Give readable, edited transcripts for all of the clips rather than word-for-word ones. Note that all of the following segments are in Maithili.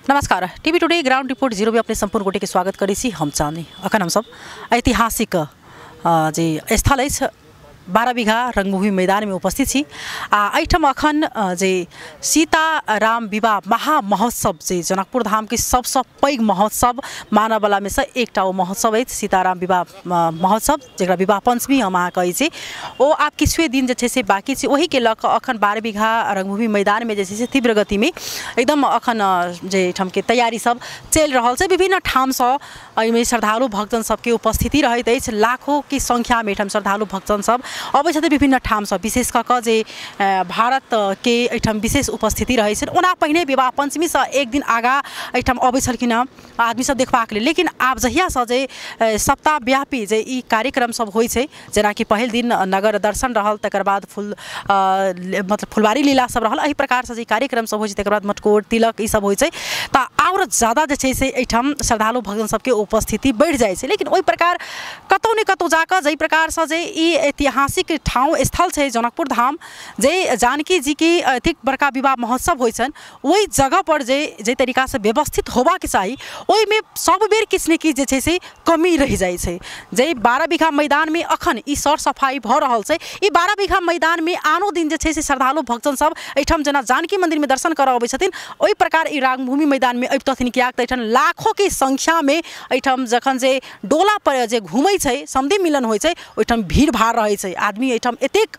नमस्कार, TV today ground report zero में अपने संपूर्ण गोटे के स्वागत करै छी। हम चांदनी। अखन हम सब ऐतिहासिक जे स्थल अछि 12 बीघा रंगभूमि मैदान में उपस्थित छी आ एहिठाम अखन जे सीता राम विवाह महामहोत्सव जे जनकपुर धाम के सबसँ पैघ महोत्सव मानवला में से एकटा ओ महोत्सव अछि सीताराम विवाह महोत्सव, जकरा विवाह पंचमी हम अहाँ कहै छी। ओ आब किछुए दिन जे छै से बाकी छै। ओहिके लऽ कऽ अखन 12 बीघा रंगभूमि मैदान में जे छै से तीव्र गतिमे एकदम अखन जे एहिठामके तैयारी सब चलि रहल छै। विभिन्न ठामसँ एहिमे श्रद्धालु भक्तजन सबके उपस्थिति रहैत अछि। लाखों की संख्यामे एहिठाम श्रद्धालु भक्तजन सब अबै छथिन विभिन्न ठामसँ। विशेष कऽ कऽ जे भारतके एहिठाम विशेष उपस्थिति रहै छै। ओना पहिने विवाह पंचमीसँ एक दिन आगाँ एहिठाम अबै छलखिन हँ आदमी सब देखबाक लेल, लेकिन आब जहियासँ जे सप्ताहव्यापी जे ई कार्यक्रम सब होइ छै, जेनाकि पहिल दिन नगर दर्शन रहल, तकर बाद फूल मतलब फुलवारी लीला सब रहल, एहि प्रकारसँ जे कार्यक्रम सब होइ छै, तकर बाद मटकोर तिलक ई सब होइ छै, तऽ आओर ज्यादा जे छै से एहिठाम श्रद्धालु भक्तजन सबके उपस्थिति बढ़ि जाइ छै। लेकिन ओहि प्रकार कतहु ने कतहु जाकऽ जाहि प्रकारसँ जे ई ऐतिहासिक ठाउँ स्थल छै जनकपुर धाम, जे जानकी जी के एतेक बड़का विवाह महोत्सव होइ छनि, ओहि जगह पर जे जाहि तरीकासँ व्यवस्थित होबाक चाही ओहिमे सब बेर किछु ने किछु जे छै से कमी रहि जाइ छै। जे 12 बीघा मैदानमे अखन ई सर सफाइ भऽ रहल छै, ई 12 बीघा मैदानमे आनो दिन जे छै से श्रद्धालु भक्तजन सब एहिठाम जेना जानकी मन्दिरमे दर्शन करऽ अबै छथिन, ओहि प्रकार ई रंगभूमि मैदानमे अबितथिन। किएक तऽ एहिठाम लाखोंके संख्यामे एहिठाम जखन जे डोला पर जे घूमै छै, समधि मिलन होइ छै, ओहिठाम भीड़ भाड़ रहै छै। आदमी एहिठाम एतेक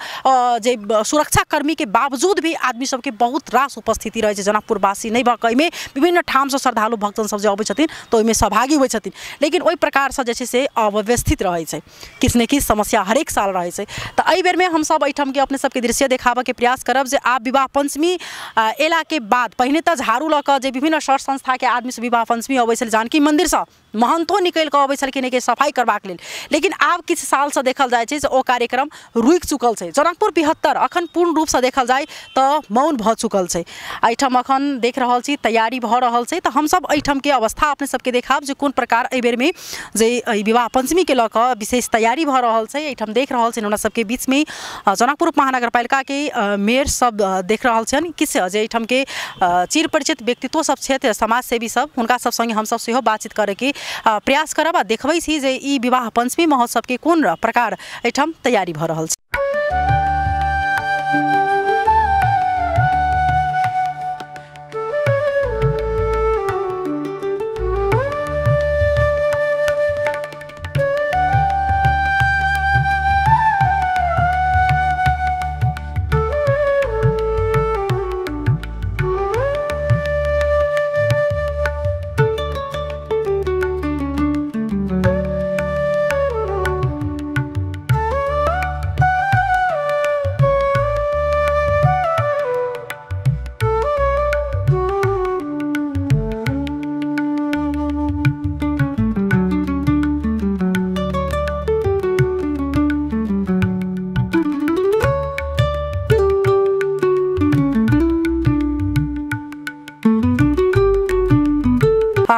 जे सुरक्षाकर्मीके बावजूद भी आदमी सबके बहुत रास उपस्थिति रहै छै। जनकपुरवासी नहि भऽ कऽ एहिमे विभिन्न ठामसँ श्रद्धालु भक्तजन सब जे अबै छथिन तऽ ओहिमे सहभागी होइ छथिन, लेकिन ओहि प्रकारसँ जे छै से अव्यवस्थित रहै छै। किछु ने किछु समस्या हरेक साल रहै छै। तऽ एहि बेरमे हमसब एहिठामके अपने सबके दृश्य देखाबऽके प्रयास करब जे आब विवाह पंचमी अयलाके बाद पहिने तऽ झाड़ू लऽ कऽ जे विभिन्न सर संस्थाके आदमी सब विवाह पंचमी अबै छलै, जानकी मन्दिरसँ महन्तो निकलि कऽ अबै छलखिन एहिके सफाइ करबाक लेल, लेकिन आब किछु सालसँ देखल जाइ छै जे ओ कार्यक्रम रुकि चुकल छै। जनकपुर 72 अखन पूर्ण रूपसँ देखल जाय तऽ मौन भऽ चुकल छै। एहिठाम अखन देख रहल छी तैयारी भऽ रहल छै। तऽ हमसब एहिठामके अवस्था अपने सबके देखाब जे कोन प्रकार एहि बेरमे जे एहि विवाह पंचमीके लऽ कऽ विशेष तैयारी भऽ रहल छै। एहिठाम देख रहल छी हमरा सबके बीचमे जनकपुर उपमहानगरपालिकाके मेयर सब देख रहल छनि, किछु जे एहिठामके चिर परिचित व्यक्तित्व सब छथि, समाजसेवी सब, हुनका सब सङ्गे हमसब सेहो बातचीत करैके प्रयास करब आ देखबै छी जे ई विवाह पंचमी महोत्सवके कोन प्रकार एहिठाम तैयारी भऽ रहल छै।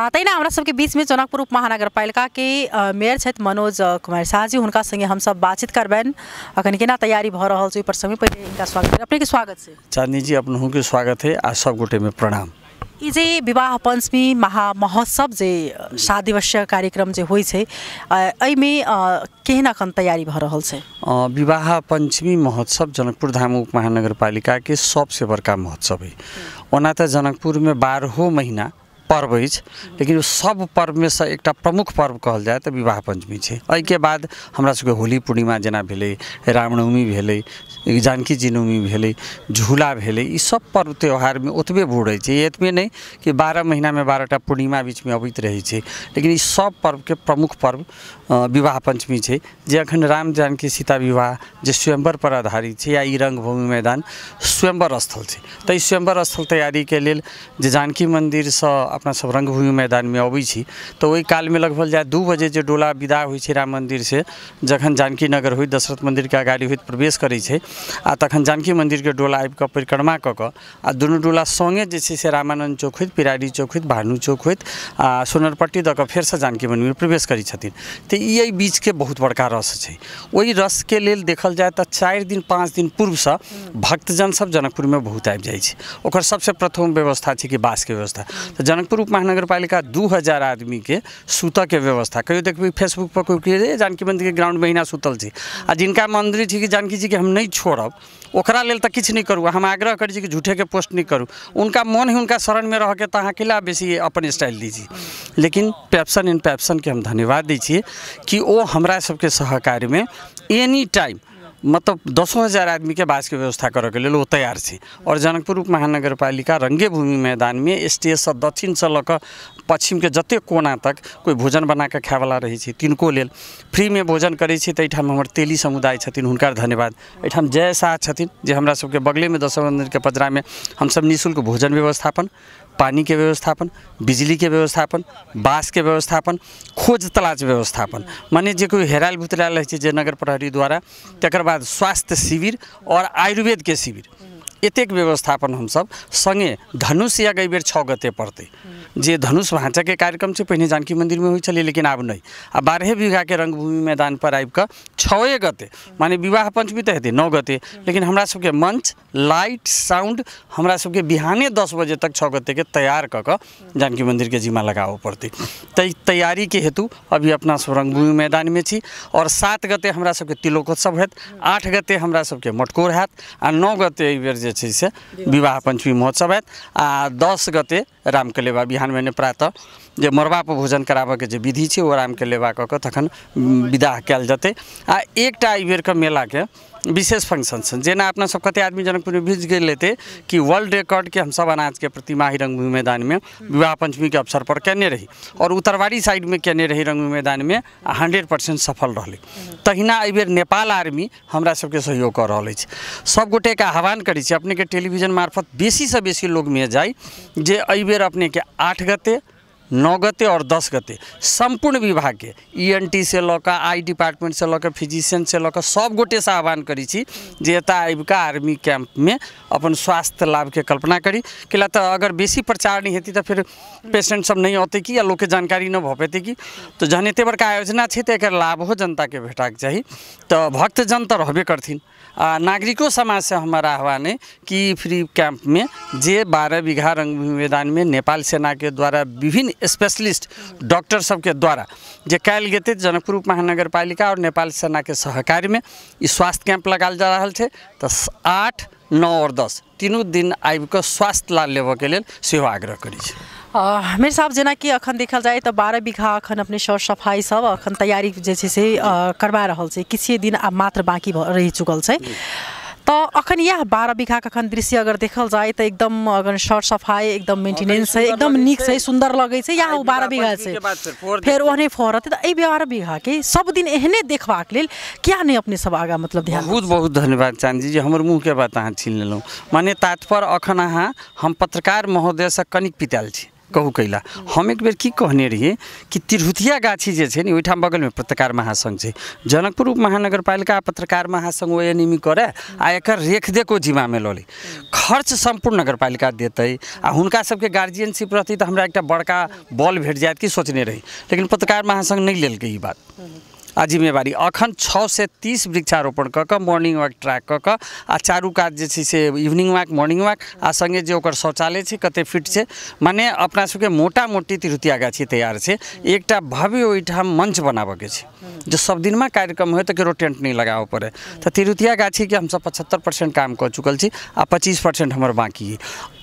तहिना हमरा सबके बीचमे जनकपुर उपमहानगरपालिकाके मेयर छथि मनोज कुमार शाह जी, हुनका संगे हमसब बातचीत करबनि अखन केना तैयारी भऽ रहल छै ओहि पर समय पहिले हिनका स्वागत। अपनेके स्वागत छै चांदनी जी, अपनहुके स्वागत है आ सब गोटेमे प्रणाम। ई जे विवाह पंचमी महामहोत्सव जे 7 दिवसीय कार्यक्रम जे होइ छै, एहिमे केहन अखन तैयारी भऽ रहल छै? विवाह पंचमी महोत्सव जनकपुर धाम उपमहानगरपालिकाके सबसँ बड़का महोत्सव है। ओना तऽ जनकपुरमे 12 महीना पर्व अछि, लेकिन सब पर्वमे से एकटा प्रमुख पर्व कहल जाय तऽ विवाह पंचमी छै। एहिके बाद हमरा सबके होली पूर्णिमा जेना भेलै, रामनवमी भेलै, जानकी जी नवमी भेलै, झूला भेलै, ई सब पर्व त्योहारमे ओतबे भीड़ रहै छै। एतबे नहि कि 12 महीनामे 12टा पूर्णिमा बीचमे अबैत रहै छै, लेकिन ई सब पर्वके प्रमुख पर्व विवाह पंचमी छै, जे अखन राम जानकी सीता विवाह जे स्वयंवर पर आधारित छै या ई रंगभूमि मैदान स्वयंवर स्थल छै। तऽ ई स्वयंवर स्थल तैयारीके लेल जे जानकी मन्दिरसँ अपना सब रंगभूमि मैदानमे अबै छी तऽ ओहि कालमे लगभग जाय 2 बजे जे डोला विदा होइ छै राम मन्दिरसँ, जखन जानकी नगर होइत दशरथ मन्दिरके अगाड़ी होइत प्रवेश करै छै आ तखन जानकी मन्दिरके डोला आबि कऽ परिक्रमा कऽ कऽ आ दुनू डोला सङ्गे जे छै से रामानन्द चौक होइत, पिरारी चौक होइत, भानु चौक होइत आ सोनरपट्टी दऽ कऽ फेरसँ जानकी मन्दिरमे प्रवेश करै छथिन। तऽ ई एहि बीचके बहुत बड़का रस छै। ओहि रसके लेल देखल जाय तऽ 4 दिन 5 दिन पूर्वसँ भक्तजन सब जनकपुरमे बहुत आबि जाइ छै। ओकर सबसँ प्रथम व्यवस्था छै कि बासके व्यवस्था। तऽ जनकपुर उप महानगरपालिका 2000 आदमीके सुतऽके व्यवस्था, कहियो देखबै फेसबुक पर कोइ कि जानकी मन्दिरके ग्राउंडमे एहिना सुतल छै, आ जिनका मन्दिर छै कि जानकी जीके हम नहि छोड़ब, ओकरा लेल तऽ किछु नहि करू। हम आग्रह करै छी कि झूठेके पोस्ट नहि करू, उनका मन है उनका शरणमे रहके, तऽ अहाँ केला बेसी अपन स्टाइल दी छी। लेकिन पैप्सन एंड पैप्सनके हम धन्यवाद दै छियै कि ओ हमरा सबके सहकार्यमे एनी टाइम मतलब 10,000 आदमीके बासके व्यवस्था करऽके लेल ओ तैयार छै। आओर जनकपुर उप महानगरपालिका रंगे भूमि मैदानमे स्टेजसँ दक्षिणसँ लऽ कऽ पश्चिमके जतेक कोना तक कोइ भोजन बनाकऽ खायवला रहै छै तिनको लेल फ्रीमे भोजन करै छै। तऽ एहिठाम हमर तेली समुदाय छथिन, हुनकर धन्यवाद। एहिठाम जय शाह छथिन जे हमरा सबके बगलेमे दशरथ मन्दिरके पजरामे हमसब निःशुल्क भोजन व्यवस्थापन, पानीके व्यवस्थापन, बिजलीके व्यवस्थापन, बासके व्यवस्थापन, खोज तलाश व्यवस्थापन, माने जे कोइ हेरायल भुतरायल रहै छै जे नगर प्रहरी द्वारा, तकर बाद स्वास्थ्य शिविर और आयुर्वेदके शिविर, एतेक व्यवस्थापन हमसब सङ्गे धनुष यज्ञ एहि बेर 6 गते पड़तै। जे धनुष भाँचाके कार्यक्रम छै पहिने जानकी मन्दिरमे होइ छलै, लेकिन आब नहि। आ 12 बीघाके रंगभूमि मैदान पर आबि कऽ 6 गते, माने विवाह पंचमी तऽ हेतै 9 गते, लेकिन हमरा सबके मंच, लाइट, साउंड हमरा सबके बिहाने 10 बजे तक 6 गतेके तैयार कऽ कऽ जानकी मन्दिरके जिम्मा लगाबऽ पड़तै। तऽ तैयारीके हेतु अभी अपना सब रंगभूमि मैदानमे छी। और 7 गते हमरा सबके तिलोकोत्सव हैत, 8 गते हमरा सबके मटकोर हैत, आ 9 गते एहि बेर जे छै से विवाह पंचमी महोत्सव हैत, आ 10 गते रामकलेवा बिहान भेने प्रातः जे मड़बा पर भोजन कराबऽके जे विधि छै ओ रामकलेवा कऽ कऽ तखन विदाह कयल जेतै। आ एकटा एहि बेरके मेलाके विशेष फंक्शन छै, जेना अपना सब कते आदमी जनकपुरमे बुझि गेल हेतै कि वर्ल्ड रिकॉर्डके हमसब अनाजके प्रतिमा ही रंगभूमि मैदानमे विवाह पंचमीके अवसर पर केने रही और उत्तरवारी साइडमे केने रही रंगभूमि मैदानमे, आ 100% सफल रहलै। तहिना एहिबेर नेपाल आर्मी हमरा सबके सहयोग कऽ रहल अछि। सब गोटेके आह्वान करै छी अपनेके टेलीविजन मार्फत बेसीसँ बेसी लोगमे जाइ जे एहिबेर अपनेके 8 गते, 9 गते और 10 गते सम्पूर्ण विभागके ENT से लऽ कऽ आई डिपार्टमेंट से लऽ कऽ फिजिशियन से लऽ कऽ सब गोटेसँ आह्वान करै छी जे एतऽ आबि कऽ आर्मी कैंपमे अपन स्वास्थ्य लाभके कल्पना करी। कैला तऽ अगर बेसी प्रचार नहि हेतै तऽ फेर पेशेंट सब नहि औतै कि या लोकके जानकारी नहि भऽ पेतै कि। तऽ जहन एते बड़का आयोजना छै तऽ एकर लाभो जनताके भेटाके चाही। तऽ भक्तजन तऽ रहबे करथिन, आ नागरिको समाजसँ हमर आह्वान अइ कि फ्री कैंपमे जे 12 बीघा रंगभूमि मैदानमे नेपाल सेनाके द्वारा विभिन्न स्पेशलिस्ट डॉक्टर सबके द्वारा जे कयल गेतै जनकपुर उप महानगरपालिका और नेपाल सेनाके सहकार्यमे ई स्वास्थ्य कैंप लगायल जा रहल छै। तऽ 8, 9 और 10 तीनू दिन आबि कऽ स्वास्थ्य लाभ लेबऽके लेल सेहो आग्रह करै छी। मेरे साहब जेनाकि अखन देखल जाय तऽ 12 बीघा अखन अपने सर सफाइ सब अखन तैयारी जे छै से करवा रहल छै, किछुए दिन आब मात्र बाँकी रहि चुकल छै। तऽ अखन इएह 12 बीघाके अखन दृश्य अगर देखल जाय तऽ एकदम अगर सर सफाइ एकदम मेंटेनेंस छै, एकदम नीक छै, सुन्दर लगै छै। इएह 12 बीघा छै, फेर ओहने फहरतै। तऽ एहि 12 बीघाके सब दिन एहने देखबाक लेल किया नहि अपने सब आगाँ मतलब ध्यान। बहुत बहुत धन्यवाद चाँद जी, जे हमर मुँहके बात अहाँ छीन लेलहुँ। माने तात्पर्य अखन अहाँ हम पत्रकार महोदयसँ कनिक पितायल छी। कहू कैला हम एक बेर की कहने रहियै कि तिरहुतिया गाछी जे छै ने ओहिठाम बगलमे पत्रकार महासंघ छै, जनकपुर उप महानगरपालिका पत्रकार महासंघ ओ एनिमी करे आ एकर रेख देख ओ जिम्मामे लऽ लै, खर्च सम्पूर्ण नगरपालिका देतै आ हुनका सबके गार्जियनशिप रहतै तऽ हमरा एकटा बड़का बल भेट जायत कि सोचने रही। लेकिन पत्रकार महासंघ नहि लेलकै ई बात आ जिम्मेवारी। अखन 6 से 30 वृक्षारोपण कऽ कऽ मॉर्निंग वॉक ट्रैक कऽ कऽ आ चारू कात जे छै से इवनिंग वॉक मॉर्निंग वॉक आ सङ्गे जे ओकर शौचालय छै कते फिट छै, माने अपना सबके मोटा मोटी तिरहुतिया गाछी तैयार छै। एकटा भव्य ओहिठाम मंच बनाबऽके छै जे सब दिनमा कार्यक्रम होइ तऽ केकरो टेंट नहि लगाबऽ पड़े। तऽ तिरहुतिया गाछीके हमसब 75% काम कऽ चुकल छी आ 25% हमर बाँकी अइ।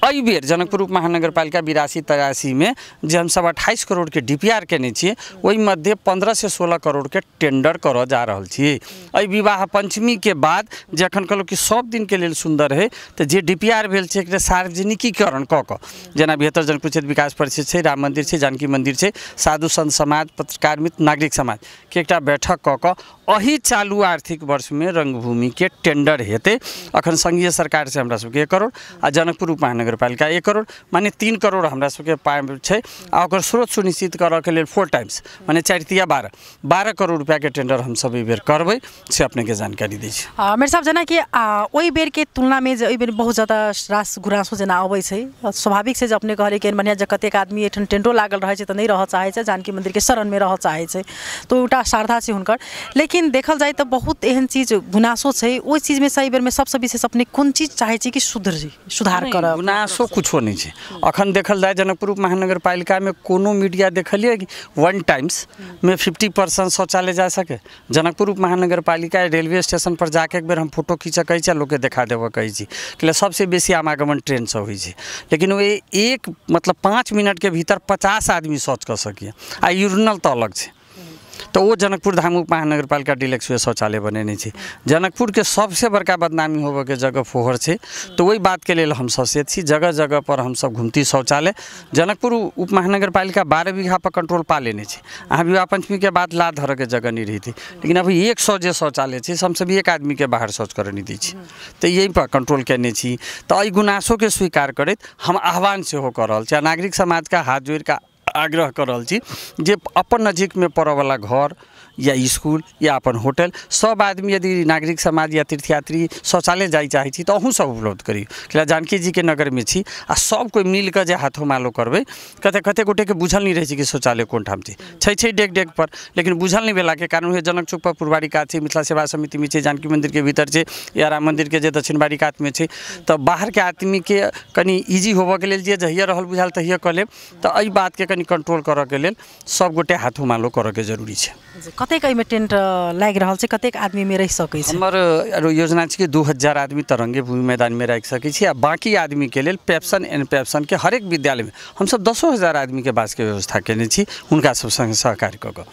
एहि बेर जनकपुर उप महानगरपालिका 82-83 में जे हमसब 28 करोड़ के DPR केने छियै ओहि मध्य 15 से 16 करोड़ के टेंडर करऽ जा रहल छी। एहि विवाह पंचमी के बाद जखन कहलहुँ कि सब दिन के लेल सुन्दर है तऽ जे DPR भेल छै एकरा सार्वजनिकीकरण कऽ कऽ जेना बृहत्तर जनकपुर क्षेत्र विकास परिषद छै, राम मन्दिर छै, जानकी मन्दिर छै, साधु संत समाज, पत्रकार मित्र, नागरिक समाज के एकटा बैठक कऽ कऽ एहि चालू आर्थिक वर्षमे रंगभूमिके टेंडर हेतै। अखन संघीय सरकार से हमरा सबके 1 करोड़ आ जनकपुर उप महानगरपालिका 1 करोड़ माने 3 करोड़ हमरा सबके पाइ छै आ ओकर स्रोत सुनिश्चित करऽके लेल 4 टाइम्स माने 4 तिया 12 करोड़ रुपैआके टेंडर हमसब एहि बेर करबै, से अपनेके जानकारी दै छी। मेयर साहब, जेनाकि ओहि बेरके तुलनामे जे एहि बेर बहुत ज्यादा रास गुराँसो जेना अबै छै, स्वाभाविक छै जे अपने कहलियै कि बढ़िआँ जे कतेक आदमी एहिठाम टेंटो लागल रहै छै तऽ नहि रहऽ चाहै छै, जानकी मन्दिरके शरणमे रहऽ चाहै छै, तऽ एउटा श्रद्धा छै हुनकर। लेकिन देखल जाय तऽ बहुत एहन चीज गुनासो छै, ओहि चीजमे से एहि बेरमे सबसँ विशेष अपने कोन चीज चाहै छी कि सुधार करब? गुनासो कुछो नहि छै। अखन देखल जाय जनकपुर उप महानगरपालिकामे कोनो मीडिया देखलियै कि 1 टाइम्समे 50% शौचालय जा सके? जनकपुर उप महानगरपालिका रेलवे स्टेशन पर जाके एक बेर हम फोटो खींचऽ कहै छी आ लोकके देखा देबऽ कहै छी कि सबसँ बेसी आवागमन ट्रेनसँ होइ छै, लेकिन ओ एक मतलब 5 मिनटके भीतर 50 आदमी शौच कऽ सकैए आ यूरिनल तऽ अलग छै। तऽ ओ जनकपुर धाम उप महानगरपालिका डिलेक्स वे शौचालय बनेने छै। जनकपुरके सबसँ बड़का बदनामी होबऽके जगह फोहर छै, तऽ ओहि बातके लेल हम सचेत छी। जगह जगह पर हमसब घुमती शौचालय। जनकपुर उप महानगरपालिका 12 बीघा पर कंट्रोल पा लेने छै। अहाँ विवाह पंचमीके बाद लात धरऽके जगह नहि रहितै, लेकिन अभी 100 जे शौचालय छै से हमसब एक आदमीके बाहर शौच करऽ नहि दै छी, तऽ यही पर कंट्रोल केने छी। तऽ एहि गुनासोके स्वीकार करैत हम आह्वान सेहो कऽ रहल छी आ नागरिक समाजके हाथ जोड़िकऽ आग्रह कर रहल छी जे अपन नजीकमे पड़यवला घर या स्कूल या अपन होटल सब आदमी यदि नागरिक समाज या तीर्थयात्री शौचालय जाइ चाहै छी तऽ अहूँ सब उपलब्ध करियौ। किया जानकी जीके नगरमे छी आ सब कोइ मिल कऽ जे हाथो मालो करबै। कते कते गोटेके बुझल नहि रहै छै कि शौचालय कोन ठाम छै, छै छै डेग डेग पर, लेकिन बुझल नहि भेलाके कारण उहे जनक चौक पर पुरबारी कात छै, मिथिला सेवा समितिमे छै, जानकी मन्दिरके भीतर छै या राम मन्दिरके जे दक्षिणबारी कातमे छै। तऽ बाहरके आदमीके कनि इजी होबऽके लेल जे जहिया रहल बुझायल तहिया कऽ लेब। तऽ एहि बातके कनि कंट्रोल करऽके लेल सब गोटे हाथो मालो करऽके जरूरी छै। कतेक एहिमे टेंट लागि रहल छै, कतेक आदमीमे रहि सकै छै? हमर योजना छै कि 2000 आदमी तरंगे भूमि मैदानमे राखि सकै छी आ बाकी आदमीके लेल पेप्सन एंड पेप्सनके हरेक विद्यालयमे हमसब 10,000 आदमीके बासके व्यवस्था केने छी हुनका सब संग सहकार्य कऽ कऽ।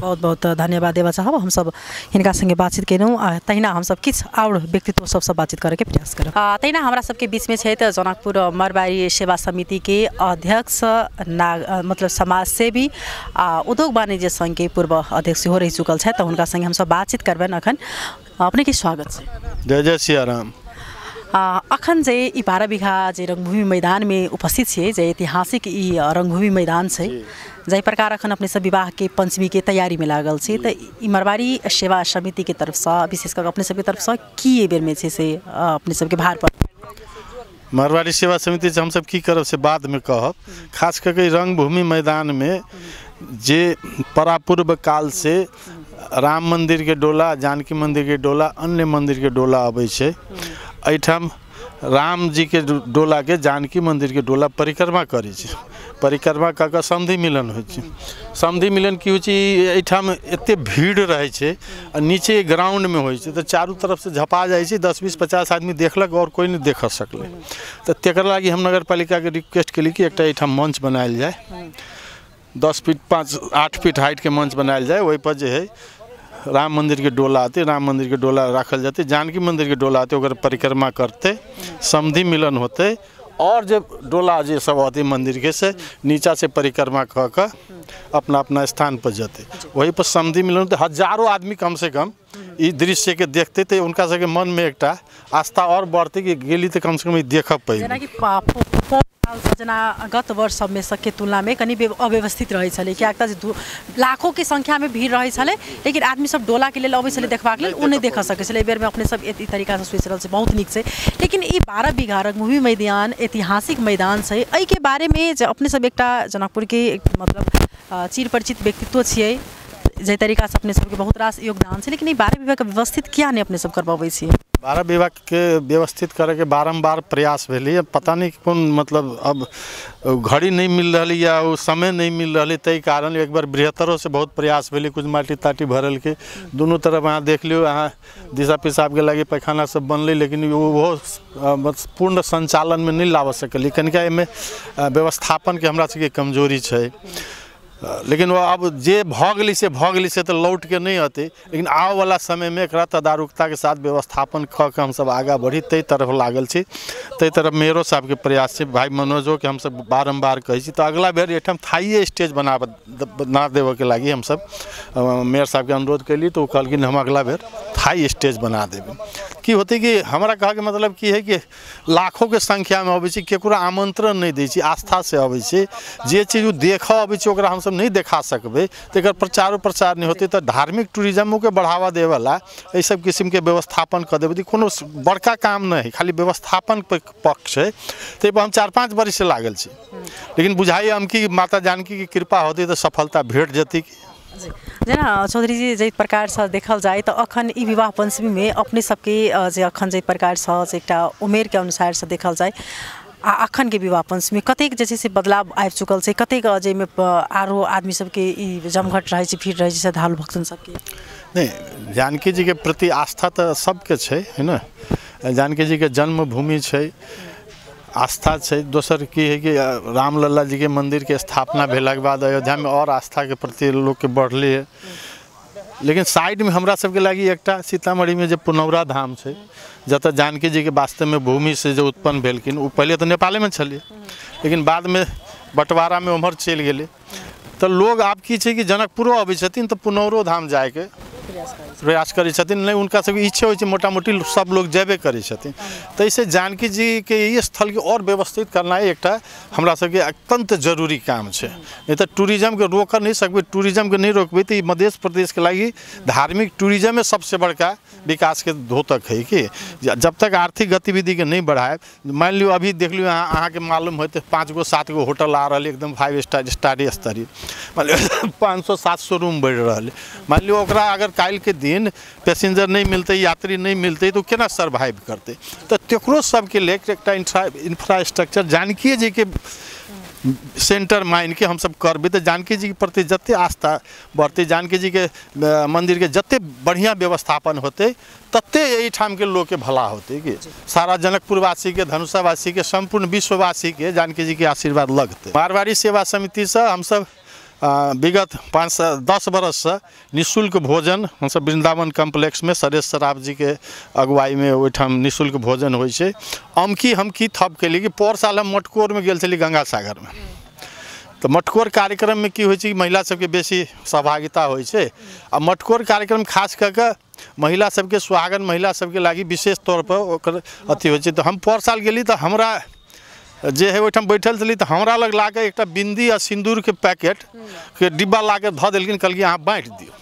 बहुत बहुत धन्यवाद देबऽ चाहब। हमसब हिनका संगे बातचीत केलहुँ आ तहिना हमसब किछु आओर व्यक्तित्व सबसँ बातचीत करैके प्रयास करब। तहिना हमरा सबके बीचमे छथि जनकपुर मरवाड़ी सेवा समितिके अध्यक्ष मतलब समाजसेवी आ उद्योग वाणिज्य संघके पूर्व अध्यक्ष सेहो रहि चुकल छथि, तऽ हुनका संगे हमसब बातचीत करबनि। अखन अपनेके स्वागत छै। जय जय सियाराम। अखन जे ई 12 बीघा जे रंगभूमि मैदानमे उपस्थित छियै, जे ऐतिहासिक ई रंगभूमि मैदान छै, जाहि प्रकार अखन अपने सब विवाहके पंचमीके तैयारीमे लागल छी, तऽ ई मरवाड़ी सेवा समितिके तरफसँ विशेष कऽ अपने सबके तरफसँ की एहि बेरमे छै से अपने सबके भार पर? मरवाड़ी सेवा समिति से हमसब की करब से बादमे कहब। खास करके रंगभूमि मैदानमे जे परापूर्व काल से राम मंदिर के डोला, जानकी मंदिर के डोला, अन्य मंदिर के डोला अबै छै, एहिठाम राम जी के डोला के जानकी मंदिर के डोला परिक्रमा करै छै। परिक्रमा कऽ कऽ समधि मिलन होइ छै। समधि मिलन की होइ छै, एहिठाम एते भीड़ रहै छै आ नीचे ग्राउंडमे होइ छै तऽ चारू तरफसँ झपा जाइ छै, 10, 20, 50 आदमी देखलक आओर कोइ नहि देख सकलै। तऽ तेकर लागि हम नगरपालिकाके रिक्वेस्ट केली कि एकटा एहिठाम मंच बनायल जाय, 10 फीट 5, 8 फीट हाइटके मंच बनायल जाय, ओहिपर जे है राम मंदिर के डोला आते, राम मंदिर के डोला राखल जाते, जानकी मंदिर के डोला आते, ओकर परिक्रमा करते, समधि मिलन होते और जे डोला जे सब आते मंदिर के से नीचा से परिक्रमा कऽ कऽ अपना अपना स्थान पर जाते, वही पर समधि मिलन होते। हजारों आदमी कम से कम ई दृश्य के देखते तो उनका सबके मन में एकटा आस्था और बढ़ते कि गेली तो कम से कम देखब पहिले। जेना गत वर्ष सबमे सबके तुलनामे कनि अव्यवस्थित रहै छलै, किएक तऽ लाखोंके संख्यामे भीड़ रहै छलै, लेकिन आदमी सब डोलाके लेल अबै छलै देखबाक लेल, ओ नहि देख सकै छलै। एहि बेरमे अपने सब एहि तरीकासँ सोचि रहल छै, बहुत नीक छै। लेकिन ई 12 बीघा रंगभूमि मैदान ऐतिहासिक मैदान छै, एहिके बारेमे जे अपने सब एकटा जनकपुरके मतलब चिर परिचित व्यक्तित्व छियै, जाहि तरीकासँ अपने सबके बहुत रास योगदान छै, लेकिन ई 12 बीघाके व्यवस्थित किया नहि अपने सब करबबै छियै? 12 बीघाके व्यवस्थित करैके बारम्बार प्रयास भेलै, पता नहि कोन मतलब अब घड़ी नहि मिल रहलै या ओ समय नहि मिल रहलै, ताहि कारण एक बार बृहत्तरोसँ बहुत प्रयास भेलै, कुछ माटि ताटि भरलकै, दुनू तरफ अहाँ देख लियौ, अहाँ दिशा पेशाबके लागि पैखाना सब बनलै, लेकिन ओहो पूर्ण संचालनमे नहि लाबऽ सकलियै। कनिका एहिमे व्यवस्थापनके हमरा सबके कमजोरी छै। लेकिन अब जे भऽ गेलै से भऽ गेलै, से तऽ लौटके नहि अतै, लेकिन आबऽवला समयमे एकरा तदारुकताके साथ व्यवस्थापन कऽ के हमसब आगाँ बढ़ी ताहि तरफ लागल छी। ताहि तरफ मेयरो साहबके प्रयास छै, भाइ मनोजोके हमसब बारम्बार कहै छी। तऽ अगला बेर एहिठाम थाइए स्टेज बना देबऽके लागि हमसब मेयर साहबके अनुरोध कयली, तऽ ओ कहलखिन हम अगला बेर थाई स्टेज बना देबै। की होतै कि हमरा कहऽके मतलब की है कि लाखोंके संख्यामे अबै छै, केकरो आमंत्रण नहि दै छी, आस्थासँ अबै छै, जे चीज ओ देखऽ अबै छै ओकरा हमसब नहि देखा सकबै, तऽ एकर प्रचारो प्रसार नहि होतै। तऽ धार्मिक टूरिज्मोके बढ़ावा देवला एहि सब किसिमके व्यवस्थापन कऽ देबै, कोनो बड़का काम नहि है, खाली व्यवस्थापन पक्ष है। ताहिपर हम 4-5 बरिससँ लागल छी, लेकिन बुझाइए हम कि माता जानकीके कृपा होतै तऽ सफलता भेट जेतै। जेना चौधरी जी, जाहि प्रकारसँ देखल जाय तऽ अखन ई विवाह पंचमीमे अपने सबके जे अखन जाहि प्रकारसँ एकटा उमेरके अनुसारसँ देखल जाय आ अखनके विवाह पंचमी कतेक जे छै से बदलाव आबि चुकल छै, कतेक जाहिमे आरो आदमी सबके ई जमघट रहै छै, भीड़ रहै छै श्रद्धालु भक्तन सबके? नहि, जानकी जीके प्रति आस्था तऽ सबके छै, है ने। जानकी जीके जन्मभूमि छै, आस्था छै। दोसर की है कि रामलला जी के मंदिर के स्थापना भेलाके बाद अयोध्यामे और आस्थाके प्रति लोकके बढ़ले है। लेकिन साइडमे हमरा सबके लागि एकटा सीतामढ़ीमे जे पुनौरा धाम छै, जतऽ जानकी जीके वास्तवमे भूमिसँ जे उत्पन्न भेलखिन, ओ पहिले तऽ नेपालेमे छलियै, लेकिन बादमे बँटवारामे उम्हर चलि गेलै। तऽ लोग आब की छै कि जनकपुरो अबै छथिन तऽ पुनौरो धाम जाइके प्रयास करै छथिन, नहि हुनका सबके इच्छा होइ छै, मोटा मोटी सब लोग जेबे करै छथिन। ताहिसँ जानकी जीके ई स्थलके आओर व्यवस्थित करनाइ एकटा हमरा सबके अत्यन्त जरूरी काम छै। नहि तऽ टूरिज्मके रोकऽ नहि सकबै, टूरिज्मके नहि रोकबै तऽ ई मध्य प्रदेशके लागि धार्मिक टूरिज्मे सबसँ बड़का विकासके द्योतक है कि जब तक आर्थिक गतिविधिके नहि बढ़ायब। मानि लियौ अभी देख लियौ अहाँके मालूम होतै 5 गो 7 गो होटल आ रहल एकदम 5 स्टार स्तरीय, मान लियौ 500-700 रूम बढ़ि रहल। मान लियौ ओकरा अगर काल्हिके दिन पैसेंजर नहि मिलतै, यात्री नहि मिलतै, तऽ ओ केना सर्वाइव करतै? तऽ तकरो सबके लेल एकटा इंफ्रास्ट्रक्चर जानकी जीके सेंटर मानिके हमसब करबै तऽ जानकी जीके प्रति जते आस्था बढ़तै, जानकी जीके मंदिरके जते बढ़िआँ व्यवस्थापन होतै, तते एहिठामके लोकके भला होतै कि सारा जनकपुरवासीके, धनुषावासीके, सम्पूर्ण विश्ववासीके जानकी जीके आशीर्वाद लगतै। मारवाड़ी सेवा समितिसँ हमसब विगत 5-10 बरससँ निःशुल्क भोजन हमसब वृंदावन कम्प्लेक्समे सरेश सराफ जीके अगुवाईमे ओहिठाम निःशुल्क भोजन होइ छै। अमकी हम की थप केली कि पर साल हम मटकोरमे गेल छली गंगा सागरमे, तऽ मटकोर कार्यक्रममे की होइ छै कि महिला सबके बेसी सहभागिता होइ छै। आ मटकोर कार्यक्रम खास कऽ के महिला सबके, सुहागन महिला सबके लागि विशेष तौरपर ओकर अथी होइ छै। तऽ हम पर साल गेली तऽ हमरा जे है ओहिठाम बैठल छली तऽ हमरा लग लाके एकटा बिंदी आ सिन्दूरके पैकेटके डिब्बा लाके धऽ देलखिन, कहलखिन अहाँ बाँटि दियौ।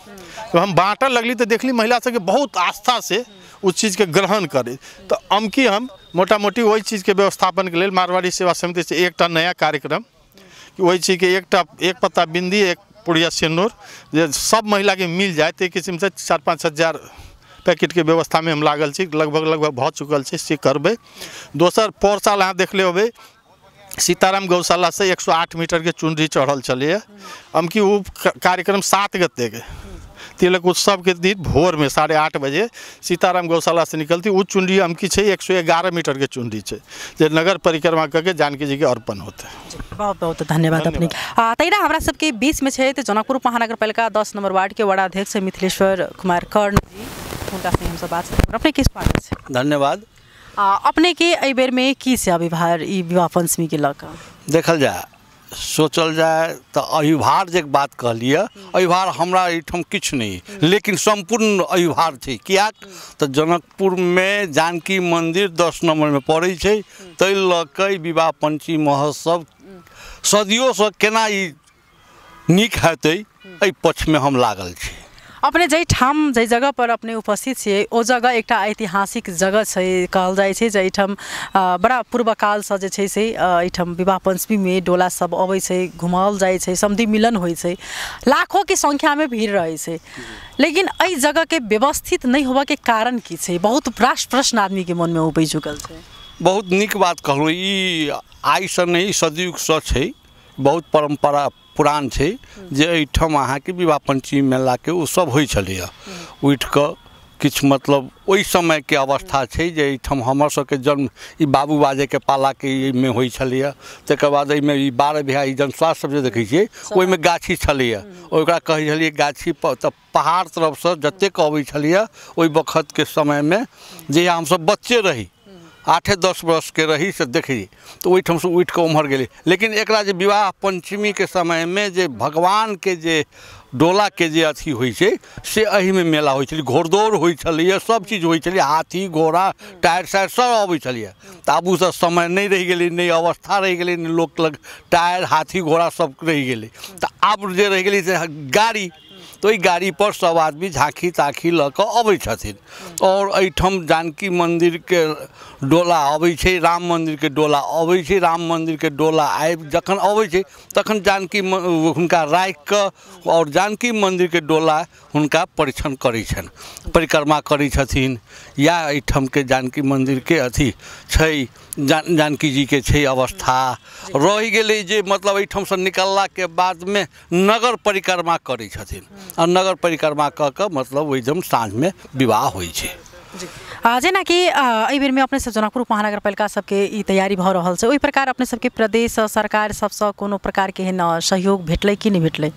तऽ हम बाँटऽ लगली तऽ देखली महिला सबके बहुत आस्थासँ उस चीजके ग्रहण करै। तऽ अमकी हम मोटा मोटी ओहि चीजके व्यवस्थापनके लेल मारवाड़ी सेवा समितिसँ एकटा नया कार्यक्रम कि ओहि चीजके एकटा एक पत्ता बिंदी एक पुड़िया सिन्दूर जे सब महिलाके मिल जाय, ताहि किसिमसँ 4-5 हजार पैकेटके व्यवस्थामे हम लागल छी, लगभग लगभग भऽ चुकल छै, से करबै। दोसर पर साल अहाँ देखले होबै सीताराम गौशालासँ 108 मीटरके चुनरी चढ़ल छलैए। अमकी ओ कार्यक्रम 7 गतेके तिलक उत्सवके दिन भोरमे 8:30 बजे सीताराम गौशालासँ निकलती। ओ चुनरी अमकी छै 111 मीटरके चुनरी छै, जे नगर परिक्रमा करके जानकी जीके अर्पण होतै। बहुत बहुत धन्यवाद अपने। तहिना हमरा सबके बीचमे छै जनकपुर महानगरपालिका 10 नंबर वार्डके वार्डाध्यक्ष मिथिलेश्वर कुमार कर्ण जी, हुनका से हमसब बात। अपने के स्वागत छै। धन्यवाद। अपने के एहि बेरमे की छै अभिभार ई विवाह पंचमीके लऽ कऽ? देखल जाय, सोचल जाय तऽ अभिभार जे बात कहलियै, अभिभार हमरा एहिठाम किछु नहि, लेकिन सम्पूर्ण अभिभार छै। किएक तऽ जनकपुरमे जानकी मन्दिर 10 नम्बरमे पड़ै छै, ताहि लऽ कऽ विवाह पंचमी महोत्सव सदियोसँ केना ई नीक हेतै एहि पक्षमे हम लागल छी। अपने जाहि ठाम जाहि जगह पर अपने उपस्थित छियै ओ जगह एकटा ऐतिहासिक जगह छै, कहल जाइ छै जाहिठाम बड़ा पूर्वकालसँ जे छै से एहिठाम विवाह पंचमीमे डोला सब अबै छै, घुमाओल जाइ छै, समधि मिलन होइ छै, लाखोंके संख्यामे भीड़ रहै छै। लेकिन एहि जगहके व्यवस्थित नहि होबऽके कारण की छै? बहुत रास प्रश्न आदमीके मनमे उपजि चुकल छै। बहुत नीक बात कहलहुँ। ई आइसँ नहि सदयुगसँ छै, बहुत परम्परा पुरान छै जे एहिठाम अहाँके विवाह पंचमी मेलाके ओ सब होइ छलैए। उठिकऽ किछु मतलब ओहि समयके अवस्था छै जे एहिठाम हमर सबके जन्म ई बाबू बाजेके पालाके एहिमे होइ छलैए। तकर बाद एहिमे ई 12 बीघा ई जनस्वास्थ्य सब जे देखै छियै ओहिमे गाछी छलैए, ओकरा कहै छलियै गाछी। तऽ पहाड़ तरफसँ जतेक अबै छलैए ओहि बखतके समयमे, जहिया हमसब बच्चे रही, 8-10 वर्षके रही से देखिए, तऽ ओहिठामसँ उठि कऽ ओम्हर गेलै। लेकिन एकरा जे विवाह पञ्चमीके समयमे जे भगवानके जे डोलाके जे अथी होइ छै से एहिमे मेला होइ छलै, घोड़दौड़ होइ छलैए, सब चीज होइ छलै, हाथी घोड़ा टायर सायर सब अबै छलैए। तऽ आब ओसब समय नहि रहि गेलै, नहि अवस्था रहि गेलै, नहि लोक लग टायर हाथी घोड़ा सब रहि गेलै। तऽ आब जे रहि गेलै से गाड़ी, तऽ ओहि गाड़ीपर सब आदमी झाँखी ताँखी लऽ कऽ अबै छथिन। आओर एहिठाम जानकी मन्दिरके डोला अबै छै, राम मन्दिरके डोला अबै छै। राम मन्दिरके डोला आबि जखन अबै छै तखन जानकी हुनका राखिकऽ आओर जानकी मन्दिरके डोला हुनका परीक्षण करै छनि, परिक्रमा करै छथिन। या एहिठामके जानकी मन्दिरके अथी छै, जानकी जीके छै अवस्था रहि गेलै जे मतलब एहिठामसँ निकललाके बादमे नगर परिक्रमा करै छथिन आ नगर परिक्रमा कऽ कऽ मतलब ओहिठाम साँझमे विवाह होइ छै। जेनाकि एहि बेरमे अपने सब जनकपुर महानगरपालिका सबके ई तैयारी भऽ रहल छै, ओहि प्रकार अपने सबके प्रदेश सरकार सबसँ कोनो प्रकारके एहन सहयोग भेटलै कि नहि भेटलै?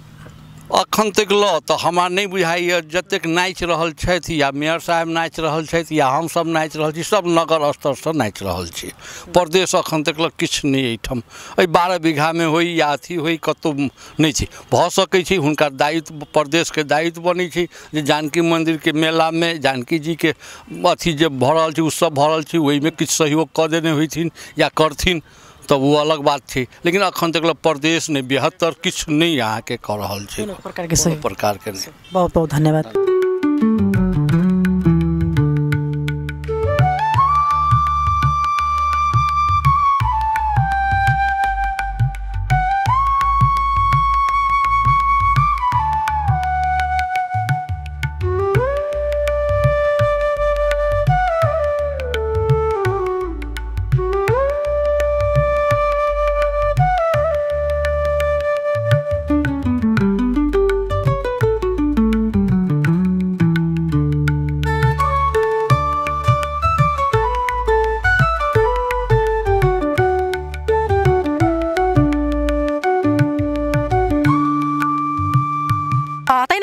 अखन तक लऽ तऽ हमरा नहि बुझाइए। जतेक नाचि रहल छथि या मेयर साहेब नाचि रहल छथि या हमसब नाचि रहल छी, सब नगर स्तरसँ नाचि रहल छी। प्रदेश अखन तक लऽ किछु नहि एहिठाम एहि 12 बीघामे होइ या अथी होइ कतहु नहि छै। भऽ सकै छै हुनका दायित्व, प्रदेशके दायित्व बनै छै जे जानकी मन्दिरके मेलामे जानकी जीके अथी जे भऽ रहल छै उत्सव भऽ रहल छै ओहिमे किछु सहयोग कऽ देने होइथिन या करथिन तब वो अलग बात छै। लेकिन अखन तक प्रदेश नहि बेहतर किछु नहि अहाँके कऽ रहल छै, कोनो प्रकारके नहि। बहुत बहुत धन्यवाद।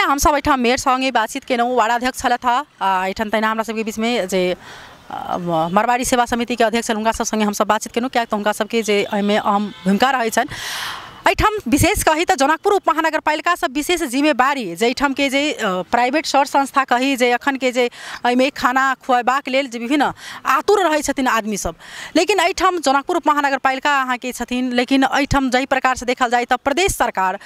हमसब एहिठाम मेयर संगे बातचीत केलहुँ, वार्डाध्यक्ष छलथि हँ एहिठाम, तहिना हमरा सबके बीचमे जे मारवाड़ी सेवा समितिके अध्यक्ष छल हुनका सब संगे हमसब बातचीत केलहुँ, किएक तऽ हुनका सबके जे एहिमे अहम भूमिका रहै छनि। एहिठाम विशेष कही तऽ जनकपुर उप महानगरपालिकासँ विशेष जिम्मेवारी जे एहिठामके जे प्राइवेट सौर संस्था कही जे एखनके जे एहिमे खाना खुएबाक लेल जे विभिन्न आतुर रहै छथिन आदमी सब, लेकिन एहिठाम जनकपुर उप महानगरपालिका अहाँके छथिन, लेकिन एहिठाम जाहि प्रकारसँ देखल जाय तऽ प्रदेश सरकार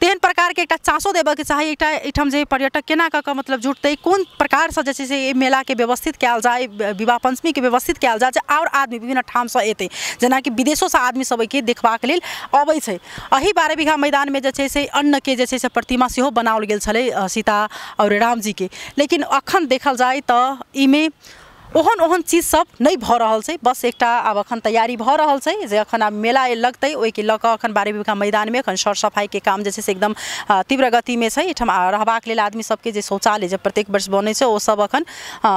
तेहन प्रकारके एकटा चासो देबऽके चाही। एकटा एहिठाम जे पर्यटक केना कऽ कऽ मतलब जुटतै, कोन प्रकारसँ जे छै से एहि मेलाके व्यवस्थित कयल जाय, विवाह पञ्चमीके व्यवस्थित कयल जाय जे आओर आदमी विभिन्न ठामसँ एतै, जेनाकि विदेशोसँ आदमी सब एहिके देखबाक लेल अबै छै। एहि 12 बीघा मैदानमे जे छै से अन्नके जे छै से प्रतिमा सेहो बनाओल गेल छलै सीता आओर रामजीके, लेकिन अखन देखल जाय तऽ एहिमे ओहन ओहन चीज सब नहि भऽ रहल छै। बस एकटा आब अखन तैयारी भऽ रहल छै जे अखन आब मेला लगतै, ओहिके लऽ कऽ अखन 12 बीघा मैदानमे अखन सर सफाइके काम जे छै से एकदम तीव्र गतिमे छै। एहिठाम रहबाक लेल आदमी सबके जे शौचालय जे प्रत्येक वर्ष बनै छै ओ सब अखन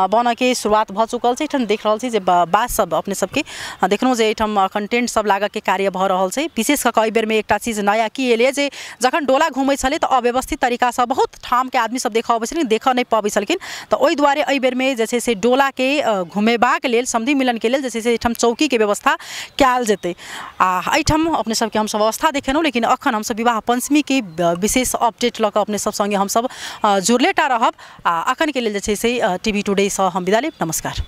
बनऽके शुरुआत भऽ चुकल छै। एहिठाम देख रहल छी जे बास सब अपने सबके देखलहुँ जे एहिठाम अखन टेंट सब लागऽके कार्य भऽ रहल छै। विशेष कऽ कऽ एहि बेरमे एकटा चीज नया की एलै जे जखन डोला घुमै छलै तऽ अव्यवस्थित तरीकासँ बहुत ठामके आदमी सब देखऽ अबै छलखिन, देखऽ नहि पबै छलखिन, तऽ ओहि दुआरे एहि बेरमे जे छै से डोलाके घुमेबाक लेल समधि मिलनके लेल जे छै से एहिठाम चौकीके व्यवस्था कयल जेतै। आ एहिठाम अपने सबके हमसब व्यवस्था देखेलहुँ, लेकिन अखन हमसब विवाह पञ्चमीके विशेष अपडेट लऽ कऽ अपने सब सङ्गे हमसब जुड़ले टा रहब। आ अखनके लेल जे छै से टीवी टुडेसँ हम विदा लेब। नमस्कार।